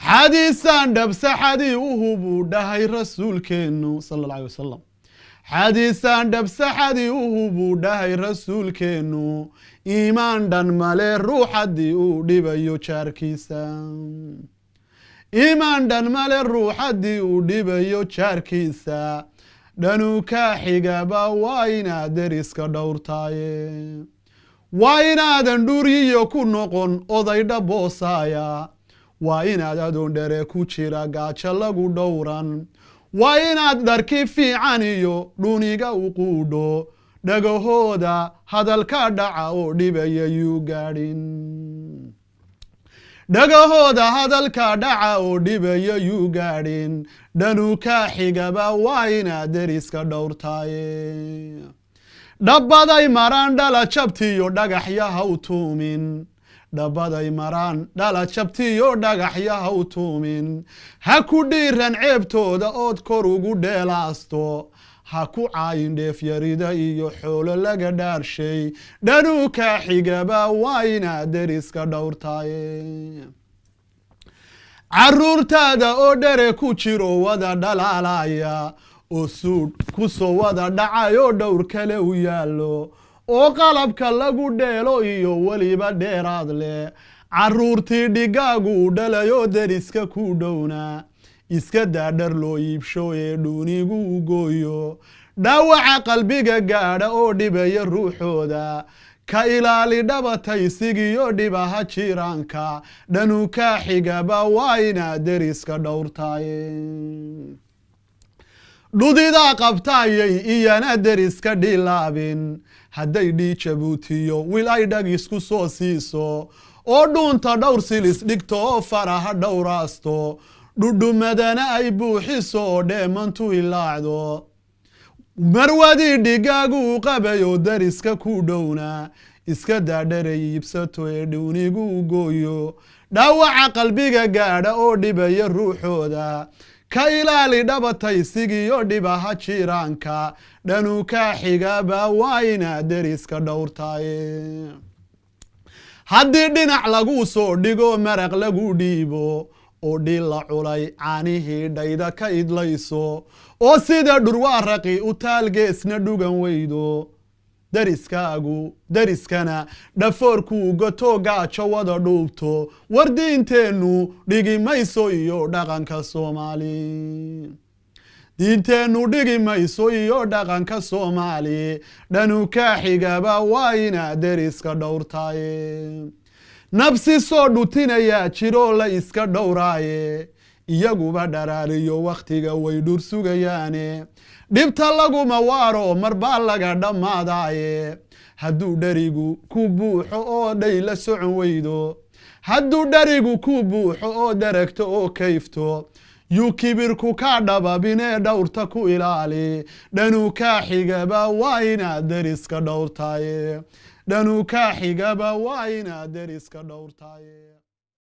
Xadiisaan dhabsaxadii uhubuu dhahay rasuulkeennu sala alla alay wasalam. Xadiisaan dhabsaxadii uhubuu dhahay rasuulkeennu, iimaan dhan male ruux haddii uu dhibayo jaarkiisa. Iimaan dhan male ruux haddii uu dhibayo jaarkiisa. Dhanuu kaa xigaba waa inaad deriska dhowrtaaye. Waa inaadan dhuriyo ku noqon odaydha boosaaya. Waa inaad adoon dhere ku jira gaajo lagu dhowran. Waa inaad dharki fiican iyo dhuniga u quudho. Dhagahooda hadalka dhaca oo dhibaya yuu gaadhin. Dhagahooda hadalka dhaca oo dhibaya yuu gaadhin. Dhanuu kaa xigaba waa inaad deriska dhowrtaaye. Dhabbaday maraan dhala jabtiyo dhagaxyaha u tuumin. Dhabaday maraan dhala jabtiyo dhagaxyaha u tuumin. Ha ku dhiiran ceebtooda ood kor ugu dheelaasto. Ha ku caayin dheefyarida iyo xoolo laga dhaarshay. Dhanuu kaa xigaba waa inaad deriska dhowrtaaye. Caruurtaada oo dhere ku jiro wada dhalaalaya, oo suudh ku soo wada dhacay oo dhowr kale u yaallo, oo qalabka lagu dheelo iyo weliba dheeraad leh. Caruurtii dhigaagu u dhalayoo deriska ku dhownaa, iska daa dhar loo iibsho ee dhuunigu u gooyo. Dhaawaca qalbiga gaadha oo dhibaya ruuxooda ka ilaali dhabataysigiyo dhibaha jiraanka. Dhanuu kaa xigaba waa inaad deriska dhowrtaaye. Dhudidaa qabtaayay iyana deriska dhilaabin. Hadday dhii Jabuutiyo wiil ay dhag isku soo siiso, oo dhuunta dhowr silis dhigto, oo faraha dhowraasto, dhudhumadana ay buuxiso, oo dheemantu ilaacdo, marwadii dhigaagu u qabayoo deriska ku dhownaa, iska daa dharay iibsato ee dhuunigu u gooyo. Dhaawaca qalbiga gaadha oo dhibaya ruuxooda ka ilaali dhabataysigiyo dhibaha jiraanka. Dhanuu kaa xigaba waa inaad deriska dhowrtaaye. Haddii dhinac laguu soo dhigo maraq lagu dhiibo, oo dhiil la culay caanihii dhayda ka idlayso, oo sida dhurwaaraqi u taalgeesna dhugan weydo, deriskaagu deriskana dhafoorkuu gato gaajo wada dhuubto, war diinteennu dhigi mayso iyo dhaqanka Soomaali. Diinteennu dhigi mayso iyo dhaqanka Soomaali. Dhanuu kaa xigaba waa inaad deriska dhowrtaaye. Nabsi soo dhutinayaa jiroo la iska dhowraaye. Iyaguba dharaariyo wakhtiga way dhur sugayaane. Dhibta laguma waaro, marbaa laga dhammaadaaye. Hadduu dherigu ku buuxo oo dhay la socon weydo, hadduu dherigu ku buuxo oo daragto oo kayfto, yuu kibirku kaa dhababinee dhowrta ku ilaali. Dhanuu kaa xigaba waa inaad deriska dhowrtaaye. Dhanuu kaa xigaba waa inaad deriska dhowrtaaye.